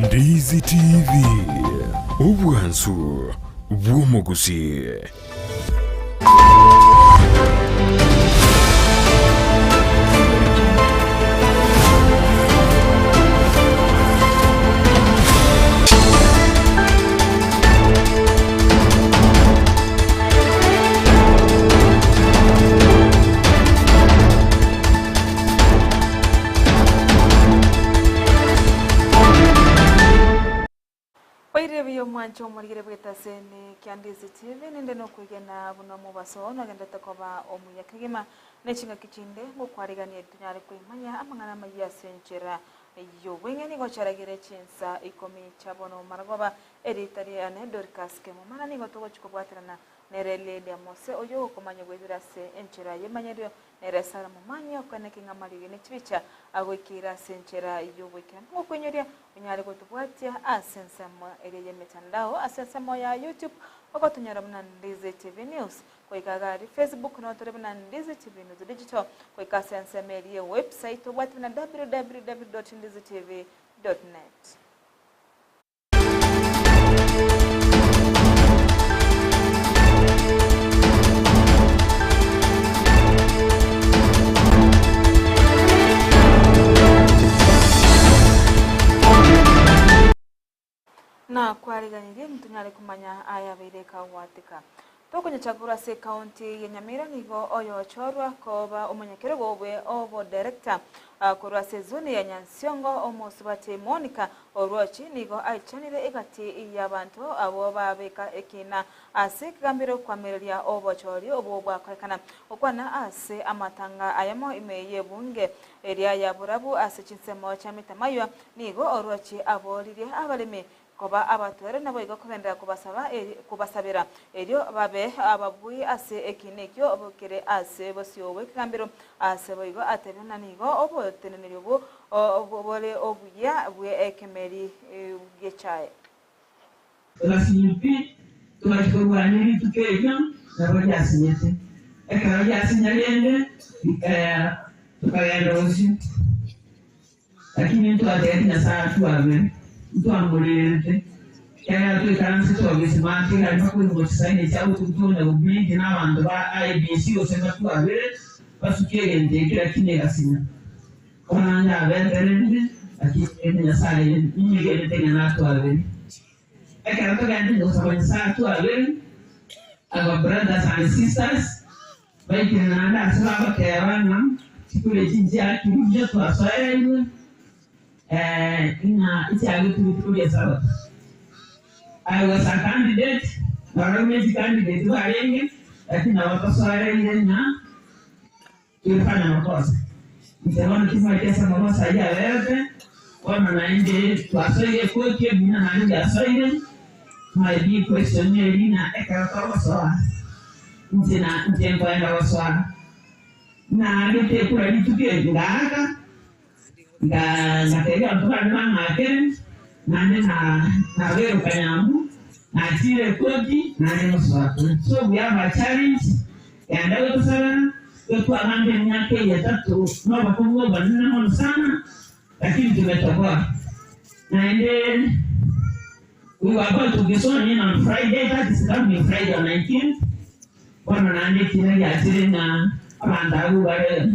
Ndizi TV, obwansu bw'omogusii. Oire buya omwancho omorigere bw'etaseni kia Ndizi TV ninde nokwegena buna omobaso oo nogenderete koba omuya kegima ne chingaki chinde ngokwariganie tonyare koimanya amang'ana amayia ase enchera y'obweng'e nigo chiaragire chinsa ikomi chia bono marogoba erieta riane Dorcas Kemuma na nigo togochi kobwaterana nere Lydia Mose oyio ogokomanya goetera ase enchera y'emanyerio Nere Sara momanyi okoeneke ng'a amariogi ne chibicha agoikeire ase enchera y'ogoikeranu. Ngokoinyoria onyare gotobwatia ase ensemo eria y'emetandao ase ensemo ya YouTube ogotonyora buna Ndizi TV News, goika iga aria Facebook noo tore buna Ndizi TV News Digital, goika ase ensemo eria ye website obwate buna www.ndizitv.net. Na kwariganirie ntonyare komanya ayabeire kagwatika. Tokonyecha korwa ase ekaunti ya Nyamira nigo oyochorwa koba omonyakerogo bwe obodirector korwa ase ezoni ya Nyansiongo omosubati Monica Orwochi nigo aichanire egati y'abanto abwo babeka ekina ase ekegambero koamereria obochori obwo bwakorekana gokwana ase amatanga ayamo ime y'ebunge eria ya Borabu ase chinsemo chia Mitamaywa nigo Orwochi aboririe abaremi Koba abatwere naboigo kogenderera kobasaba kobasabera, erio babe ababui ase ekiina ekio kere ase bosio bw'ekegambero. Ase boigo atebire ng'a nigo oboteneneri obwo bore obuya bw'ekemeri gi'echae. Togasinywa pi, togachia korwania rituko erio, nabo riasinyete. Ekero riasinya rende, rikaera, tokagenda bosio. Lakini ntwatebetie Nyasae atwabere, ntwamorerete, ekiagera toikaransete obisi mambia igare mpaka oigwe chisaini chia botuko tonya gobidi na abanto ba IEBC gose mbatwabere basuke egento eke lakini egasinya. Bono naende abetererire lakini rende Nyasae ninyegenete ng'a natwabere. Ekero togenderete gosaba Nyasae atwabere, our brothers and sisters, Baikire naende ase bagoteba ng'a chikura echi nchiakirwe buya twasoereirwe, ng'a echiagetwe rituko ria Esabato. I was a candidate, barabwo ne chicandidate barenge, lakini nabo tosoereire ng'a tulifanya makosa. Inche bono timanyeti ase amagoso ayio aberete, bono naende twasoire ekoti ebina naende biasoire, my big question neri ng'a ekero togosoa, Inche na inche nkoenda gosoa, naagete ekura rituko eri, ngaaka, nga- ngatebia abanto bande bang'akere, naende na naberoka nyambu, nachiire ekoti, naende ngosoa kore. So we have a challenge, genda gotosabera, totwagamba emiaka eye etato na obokong'u obonene mono sana, lakini tumetoboa. Naende We were about to be sworn in on Friday, that is coming Friday on 19th. Bono naende ekina giachire ng'a abanto abwo bare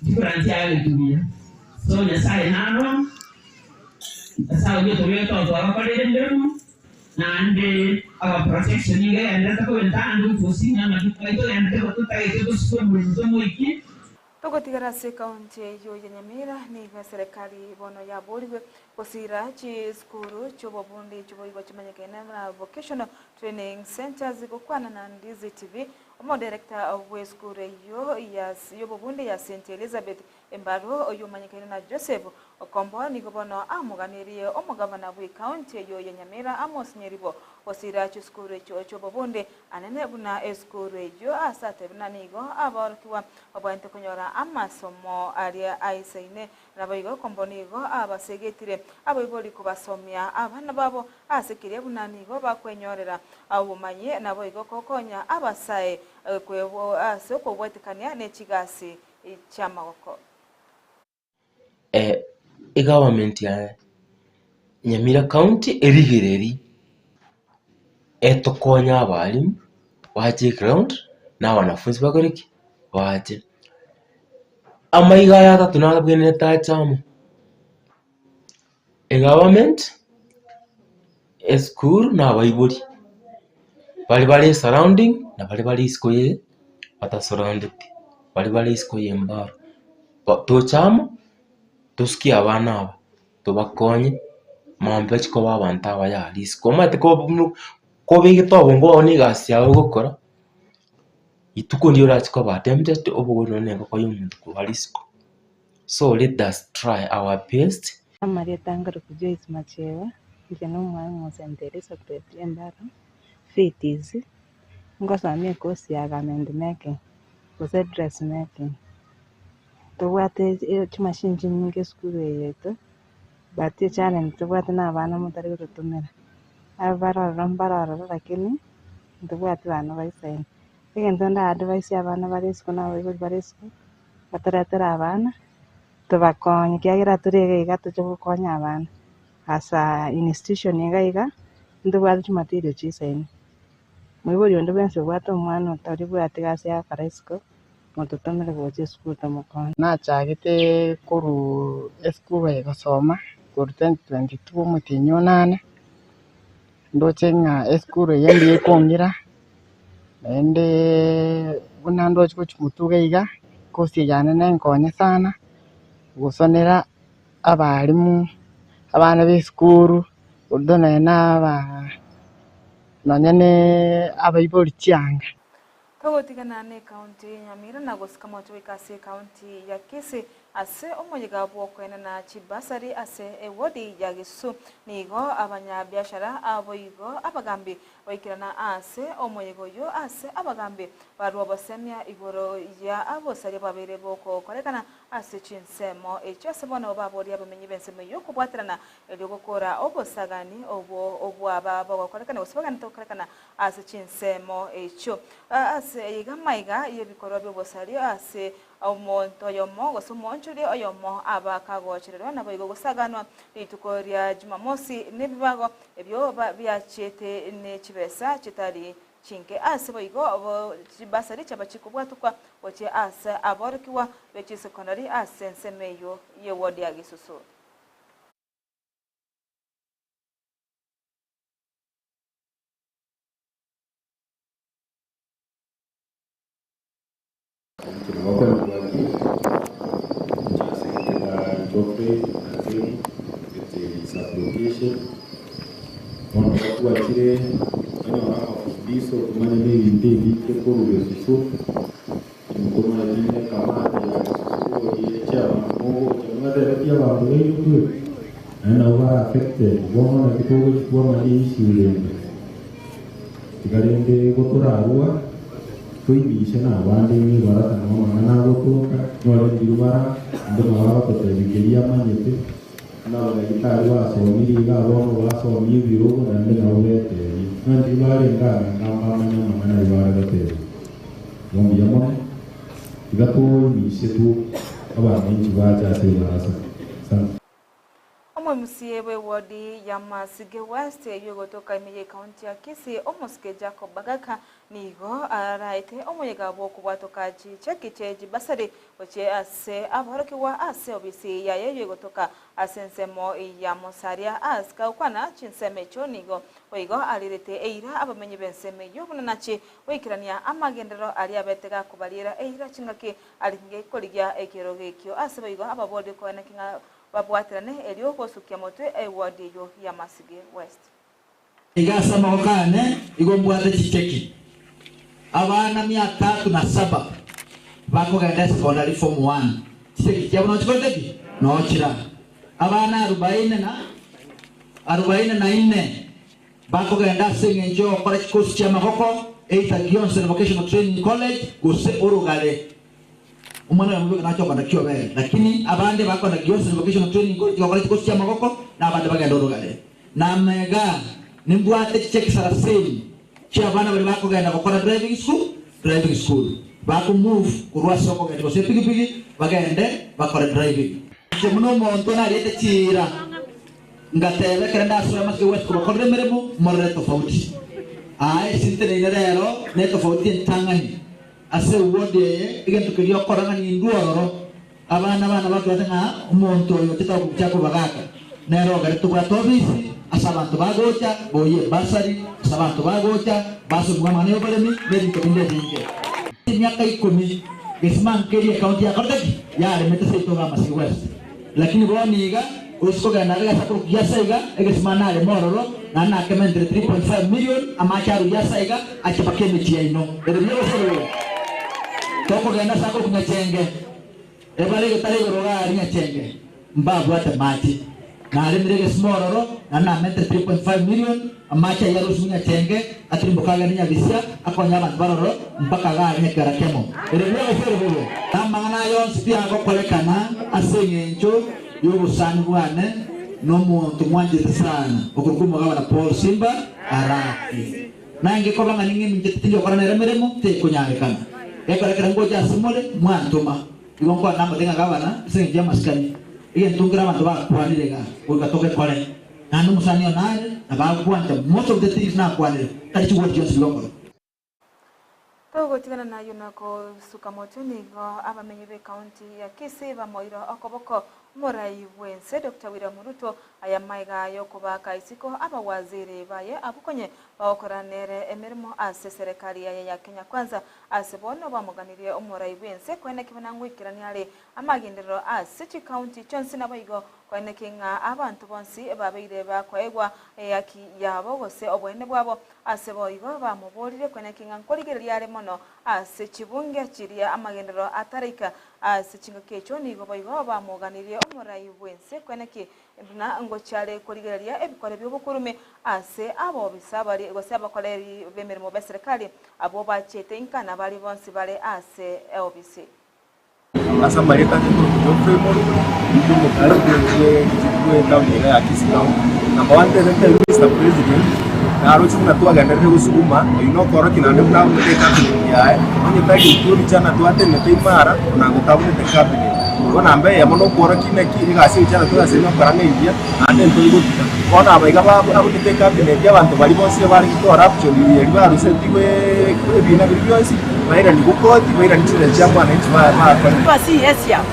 chikura nchiagetwe buya. So Nyasaye naro, Nyasaye oyio otobegete oo twabakoreire emeremo, naende our protection nigo egenderete koba entambe gotusinya amatuko aito togenderete totagete tosuke omoremo tomoikie. Togotigara ase ekaunti eyio ya Nyamira, nigo eserekari bono yaborigwe gosiira chisukuru chi'obobundi chiboigo chimanyekaine buna Vocational Training Centres gokwana na Ndizi TV, Omodirector bw'esukuru eyio y'obobundi ya St Elizabeth Embaro oyio omanyekaine na Joseph Okombo nigo bono amoganirie omogavana bw'ekaunti eyio ya Nyamira Amos Nyeribo gosiira chisukuru echio chi'obobundi anene buna esukuru eyio ase atebire na nigo abaorokigwa Babwenerete konyora amasomo aria aisaine. Naboigo kombo nigo abasegetire abaibori kobasomia abana babo ase keria buna nigo bakwenyorera obomanyi naboigo gokonya abasae ase okobwetekania ne chigasi chiamagoko. Egovernment yaye. Nyamira county erigererie etokonye abalimu bache eground na abanafunzi bakore ki? Bache. Amaiga aya atato nabwenerete ache amo, egovernment, esukuru na abaibori, baria bare esurrounding na baria bare isiko ye batasurroundeti, baria bare isiko ya embaro, toche amo tosikie abana aba. Tobakonye mambia bachie koba abanto abaya aria isiko. Omanyete kobegete obongo bwao na egasi yao ogokora, rituko ndiria orachie koba tempted obogori nonye na engoko ya omonto korwa aria isiko. So let us try our best. Amarieta nkorokwa Joyce Machewa, inche na omwalimu o St Elizabeth Embaro VTC, ngosomia ecourse ya garment making gose dress making. Tobwate chimashini chinyinge esukuru eye yaito, but echallenge tobwate na abana motari gototomera, aba bare ororo mbare ororo lakini ntobwati bana baisaine. Egento nda advise abana bare isiko na abaibori bare isiko, batoretere abana, tobakonye ekiagera tore iga iga toche gokonya abana, as a institution iga iga, ntobwate chimaterial chiisaine. Moibori onde bwensi obwate omwana otori bwati gasi agokora isiko, mototomere gocha esukuru tomokonye. Nachagete korwa esukuru eye gosoma korwa 2022 omotienyi o nane, ndoche ng'a esukuru eye mbuya ekong'ira, naende buna ndoche gochia motuga iga, ekosi eye yane nenkonye sana, gosonera abalimu, abana ba esukuru, korende nonye na aba nonye na abaibori chianga. Togotigana n'Ekaunti ya Nyamira na gosika moto goika ase Ekaunti ya Kisii ase omoyega bw'okoenana chibasari ase ewodi ya Gesusu. Nigo abanyabiashara aboigo abagambi baikerana ase omoyega oyio ase abagambi barua obosemia igoro ya obosaria bwabeire bogokorekana ase chinsemo echio ase bono baboria abamenyi b'ensemo eyio kobwaterana erio gokora obosagani obwo obwaba bogokorekana gose bogenderete gokorekana Ase chinsemo echio, ase eyeiga amaiga y'ebikorwa bi'obosaria ase omonto oyomo gose omoonchoria oyomo aba kagochererwa, naboigo gosaganwa rituko ria Jumamosi nebibago ebio biachiete ne chibesa chitari chinke. Ase boigo chibasari chiaba chikobwatokwa gochia ase aborokigwa be chisekondari ase ensemo eyio y'ewodi ya Gesusu. Naende nabo bare affected, bono naki togochikwa amanye issue rende. Tiga rende gotorarua toimishe na abande ng'a ebarasa nabo amang'ana agotoka, nyore ndiru bara ande nabo agototebia keria amanyete, buna abanyagitari basomire igaa bono basomia ebirogo naende nabo betebia. Ng'a ndiru barenge ang'e mbamanye amang'ana ayio bare gotebia. Igo mbuya mono, tiga toimishe tu abananchi bache ase ebarasa. Asante. Omoimusie bw'ewodi ya Masige West eyio egotoka ime y'ecounty ya Kisii, omosike Jacob Bagaka nigo araete omoyega bw'okobwatoka chicheki chie chibasari gochia ase aborokigwa ase obisi yaye eyio egotoka ase ensemo ya Musalia ase gokwana chinsemo echio nigo boigo arirete eira abamenyi b'ensemo eyio buna nachi goikerania amagenderero aria abete gakobariera eira chingaki arenge korigia ekerogo ekio ase boigo ababorie koeneki ng'a babwaterane erio gosukia motwe eward eyio ya Masige West. Iga ase amaboko aane igo mbwate chicheki, abana mia tatu na saba bakogenda esekondari form one, chicheki chiabo noo chikorete ki? Noo chira. Abana arubaini na arubaini na ine bakogenda ase engencho y'ogokora chikosi chi'amaboko, either Gionsen Vocational Training College gose Orogare. Omwana oyomo bweka nache okona kiobere, lakini abande bakona Gionsen Vocational Training College gokora chikosi chi'amaboko, na abande bagenda Orogare. Na amaiga nimbwate chicheki sarasini chi'abana baria bakogenda gokora driving school, driving school, bako move korwa ase okogenda gose epigipigi bagende bakore driving. Inche buna omonto nariete chiira. Ngateba ekero ndasoe amatuko egwesi kobakorera emeremo, morore etofauti. Aa ase nteneine rero netofauti entang'ani ase ewodi eye, egento keria okora ng'a nindwe ororo. Abana bane batwate ng'a omonto oyo ochete gochia kobagaaka nere ogere tobwate obisi ase abanto bagocha boyie ebasari, ase abanto bagocha basomigwe amang'ana y'oboremi na ebinto binde ebinge. Emiaka ikomi gesima nkeria ecounty yakorete ki? Yaremete seito iga Amasai West. Lakini bono iga oise kogenda iga ase akorokwa Giasa iga egesima nareme ororo naende nakementere 3.5 million amache arwe Giasa iga ache mpaka emechie yaino. Ere buya gose ere bobe? Tokogenda ase akorokwa Nyachenge. Ebare egetare igoro iga aria Nyachenge mbabwate mache. Naremire egesima ororo, naende namentere 3.5 million, amache ayio arusigwe Nyachenge, atirimboke agende Nyabisia, akonye abanto bare ororo mpaka iga aria Nyakera kemo. Ere buya gose ere bobe? Namang'ana aya onsi tiagokorekana ase engencho y'obosani bwane nomonto mwanchete sana, okorokwa omogabana Paul Simba Arati. Nainche koba ng'a ning'eminchete tindi gokora nere emeremo, tekonyarekana. Gekora ekero ngocha ase more, mwantoma. Igo nkwana namote ng'a gavana, ase engencho y'amasikani, egento nkere abanto bakwanire iga, goika togekore. Naende omosani one are, na bagwancha most of the things nakwanire, tari chiword chionsi bigokora. Togotigana nayio na gosuka motwe nigo abamenyi b'ecounty ya Kisii bamoire okoboko Omorai bw'ense Doctor William Ruto aya maiga y'okobaaka isiko abawaziri baye abwo konye bagokora nere emeremo ase eserekari yaye ya Kenya Kwanza ase bono bamoganirie omorai bw'ense koeneki buna ngoikerania are amagenderero ase chikaunti chionsi naboigo koeneki ng'a abanto bonsi babeire bakoegwa ehaki yabo gose oboene bwabo ase boigo bamoborire koeneki ng'a nkorigereria are mono ase chibunge chiria amagenderero ataraika Ase chingaki echio nigo boigo bamoganirie omorai bw'ense kweneki buna ngochia are korigereria ebikore bi'obokurume ase abobisa baria gose abakoreri b'emeremo b'eserekari abwo bachiete inka na baria bonsi bare ase eobisi. Ase amarieta ane nkorokwa Geoffrey Morume, ninde omokari bw'etaoni iga ya Kisii Town. Number one tebe ntebi Mr President, naroche buna twagenderire gosuguma, oyio nokorokia naende buna abunete ecabinet yaye, onye tari intwe ebichana twatenenete imara, onango tabunete cabinet. Igo namba eyemo nokworokia naki egasi ebichana twagasire nokora ng'a engiya, naende ntori gotiga. Bono aba iga abunete ecabinet abanto baria bonsi ebarenge corruption eria barusetigwe ebina biria bionsi, bairani koti, bairani chibesa chia mwananchi bakore. Aba CS aba,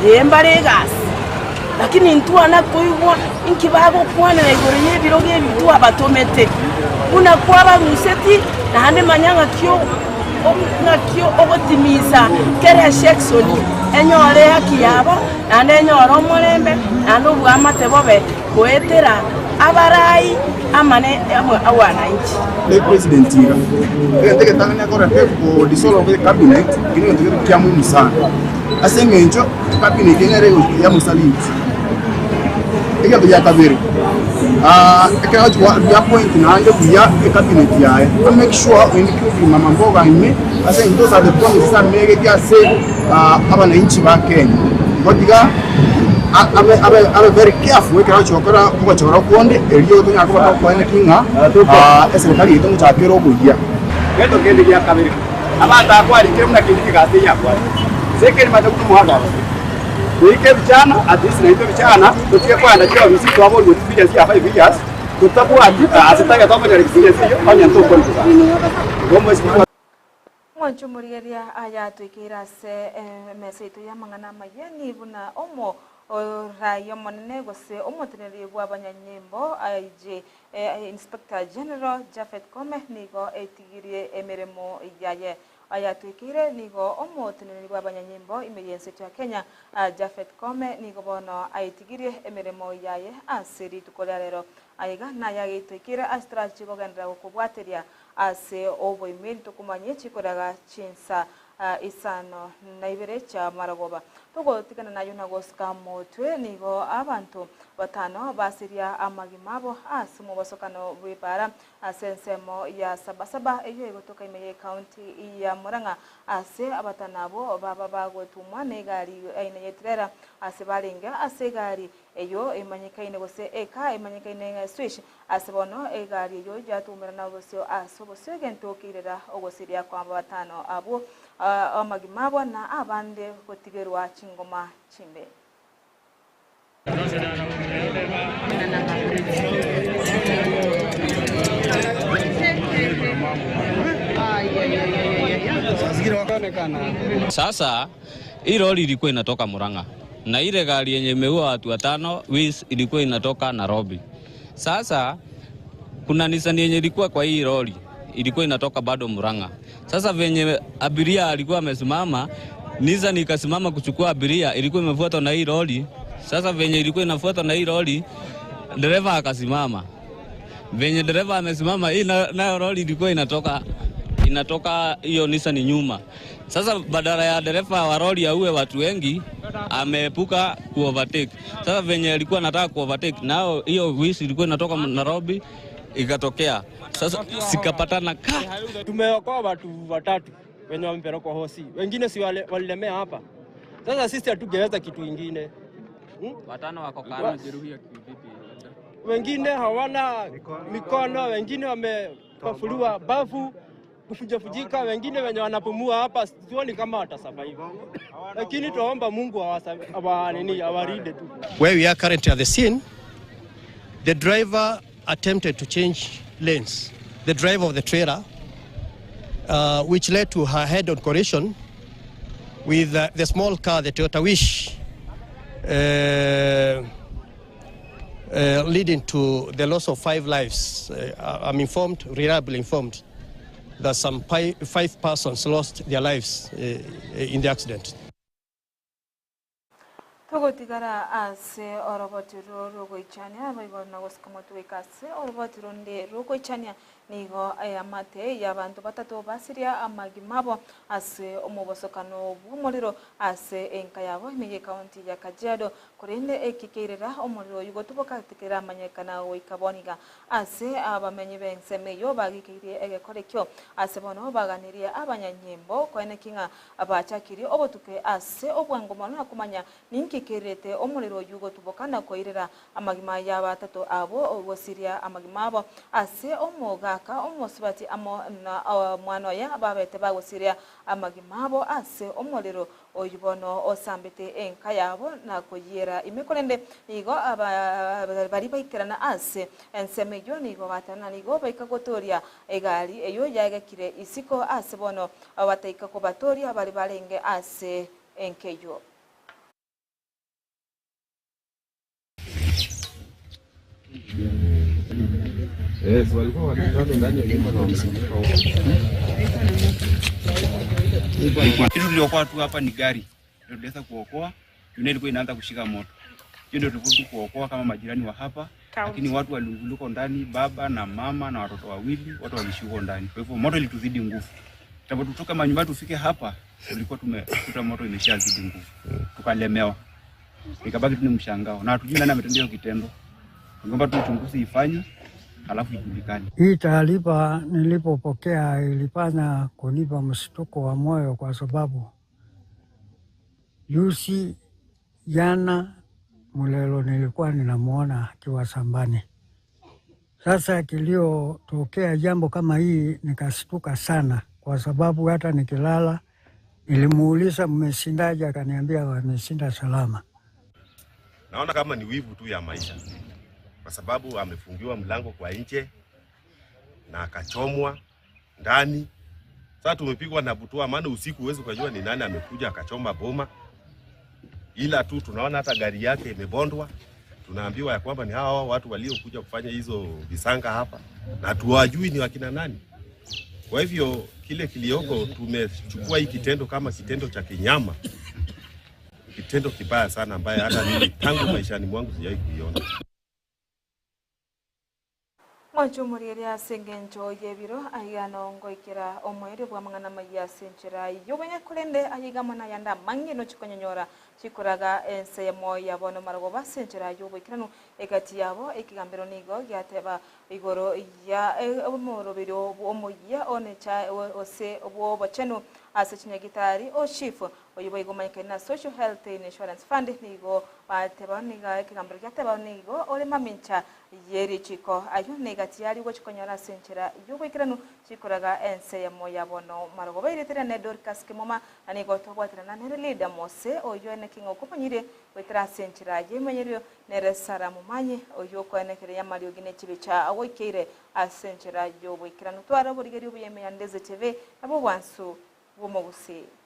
ee mbare egasi, lakini ntwana koigwa inki bagokwanera igoro y'ebirogo ebi twabatomete, buna kwabaruseti, naende manya ng'aki ng'aki ogotimisa kera esection enyore ehaki yabo, naende enyore omorembe, naende oboamate bobe goetera abarai amane abananchi. Ne president iga egento egetang'ani akorete ko dissolve ecabinet ekio negento gete kia muhimu sana ase eng'encho ecabinet eye nere yamosaliti. Egento gia kabere ekero agochi reappoint naende buya ecabinet yaye a make sure oindikire mama mboga ime ase eng'encho those are the promises amegete ase abananchi ba Kenya. Igo tiga abe very careful ekero agochi gokora ogochora okonde erio tonyare koba tokoeneki ng'a eserekari yaito ngochaka ere oboyia. Gento kende gia kabere, abanto aba kwarikire buna kende kegasi eyio abwate, ase ekerimate buna omogaka agoteba, Toike ebichana, at least naintwe ebichana, totige kogenda chiofisi twaborigwe experience ya 5 years, totabwati ase tagete okonyora experience eyio onye ntokoribuga. Igo omwesimiwa. Mwanche omorigereria aya atoikeire ase emesa yaito y'amang'ana amayia ni buna omo orai omonene gose omoteneneri bw'abanyanyimbo IG Inspector General Japhet Koome nigo etigirie emeremo yaye. Aya atoikeire nigo omoteneneri bw'abanyanyimbo ime y'ense ya Kenya Japhet Koome nigo bono aetigirie emeremo yaye ase rituko ria rero. Aiga naye agetoikeire ase torache kogenderera gokobwateria ase oboimeri tokomanye chikoraga chinsa isano na ibere chia marogoba. Togotigana nayio na gosuka motwe nigo abanto batano basiria amagima abo ase omobosokano bw'ebaara ase ensemo ya Sabasaba eyio egotoka ime y'ecounty ya Murang'a ase abatano abwo baba bagotumwa negari aina y'etrela ase barenge ase egari eyio emanyekaine gose eka emanyekaine ng'a Swish ase bono egari eyio yatumerana obosio ase obosio egento keirera ogosiria kwa abatano abwo amagima abo na abande gotigerwa chingoma chimbe. Sasa hii lori ilikuwa inatoka Murang'a na ile gari yenye imeua watu watano Wiz ilikuwa inatoka Nairobi. Sasa kuna Nissan yenye ilikuwa kwa hii lori ilikuwa inatoka bado Murang'a. Sasa venye abiria alikuwa amesimama, Nissan ikasimama kuchukua abiria, ilikuwa imefuatwa na hii lori. Sasa venye ilikuwa inafuatwa na hii lori, dereva akasimama. Venye dereva amesimama, hii nayo lori ilikuwa inatoka inatoka hiyo Nissan nyuma. Sasa badala ya dereva wa lori auwe watu wengi, ameepuka kuovertake. Sasa venye alikuwa anataka kuovertake, nao hiyo Wiz ilikuwa inatoka Nairobi ikatokea. Sasa sikapatana ka Tumeokoa watu watatu wenye wamepelekwa hosi, wengine si wale, walilemea hapa. Sasa sisi hatungeweza kitu ingine hmm? Watano wako kando. Wengine hawana mikono, wengine wamepafuliwa bafu kufujafujika, wengine wenye wanapumua hapa, sioni kama watasurvive, lakini tunaomba Mungu awa, nini awarinde tu. Where we are currently at the scene, the driver attempted to change lanes, the driver of the trailer, which led to her head-on collision with the small car, the Toyota Wish, leading to the loss of 5 lives. I'm informed, reliably informed, that some 5 persons lost their lives in the accident. Togotigara ase oroboti rogoichania abaigoro na gosika motuika ase oroboti runde rogoichania nigo ayamate y'abantu batato basiria amagima ase omobosokano bw'omorero ase enka yabo emeye county ya Kajiado korende ekikeirera omorero oyo gotuboka tekeramanyekana goika boniga ase abamenyi b'ensemo eyo bagikeirie egekorekio ase bono baganirie abanyanyimbo koenekia ng'a bachakirie obotuke ase obwango mono na komanya ninki kerete omorero oyo gotuboka na koirera amagima y'abatato abo gosiria amagima abo ase omogaka omosubati amo na omwana oye babete bagosiria amagima abo ase omorero oyo bono osambete enka yabo na koyera imekorende nigo bari baikerana ase ensemo eyo nigo batana nigo baika gotoria egari eyo yagekire isiko ase bono bataika kobatoria bari barenge ase enka eyo. Yes, walikuwa watano ndani ya nyumba na wamezunguka huko. Kitu tuliokoa tu hapa ni gari. Ndio tuliweza kuokoa. Dunia ilikuwa inaanza kushika moto. Hiyo ndio tulikuwa kuokoa kama majirani wa hapa. Lakini watu waliunguluko ndani, baba na mama na watoto wawili, watu walishuka ndani. Kwa hivyo moto ilituzidi nguvu. Kitambo tutoke manyumbani tufike hapa, tulikuwa tumekuta moto imeshazidi nguvu. Tukalemewa. Ikabaki tu ni mshangao. Na hatujui nani ametenda hiyo kitendo. Tungeomba tu uchunguzi ifanywe, halafu ijulikane. Hii taarifa nilipopokea ilifanya kunipa mshtuko wa moyo kwa sababu juzi jana Mulelo nilikuwa ninamuona akiwa shambani. Sasa kiliyotokea jambo kama hii nikashtuka sana, kwa sababu hata nikilala nilimuuliza mmeshindaje, akaniambia wameshinda salama. Naona kama ni wivu tu ya maisha, kwa sababu amefungiwa mlango kwa nje na akachomwa ndani. Sasa tumepigwa na butwaa, maana usiku huwezi ukajua ni nani amekuja akachoma boma, ila tu tunaona hata gari yake imebondwa. Tunaambiwa ya kwamba ni hawa watu waliokuja kufanya hizo visanga hapa, na tuwajui ni wakina nani. Kwa hivyo kile kilioko, tumechukua hii kitendo kama kitendo cha kinyama, kitendo kibaya sana ambaye hata mimi tangu maishani mwangu sijawahi kuiona. Mwachumuriria ase engencho y'ebiro aigano ngoikera omweri bwa mang'ana maiya ase enchera y'obonye korende ayiga mana yanda mang'e nochikonyonyora chikoraga ensemo yabo nomarogo ase enchera y'oboikeranu egati yabo ekigambero nigo giateba igoro ya omorobero omoyia onecha ose obwobochenu ase chinyagitari oshifu Oyio boigo omanyekaine na Social Health Insurance Fund nigo bateba nigo ekegambero giateba nigo ore mamincha ye richiko ayio negati yaria ogochi konyora ase enchera y'oboikeranu chikoraga ense eyemo ya bono marogoba erieta riane Dorcas Kimuma na nigo tobwaterana nere Leader Mose oyio ene king'o okomanyire goetera ase enchera y'emenyerio nere Sarah Momanyi oyio okoenekeria amariogi ne chibicha agoikeire ase enchera y'oboikeranu. Twara oborigerio obuya ime ya Ndeze TV nabwo obwansu bw'omogusii.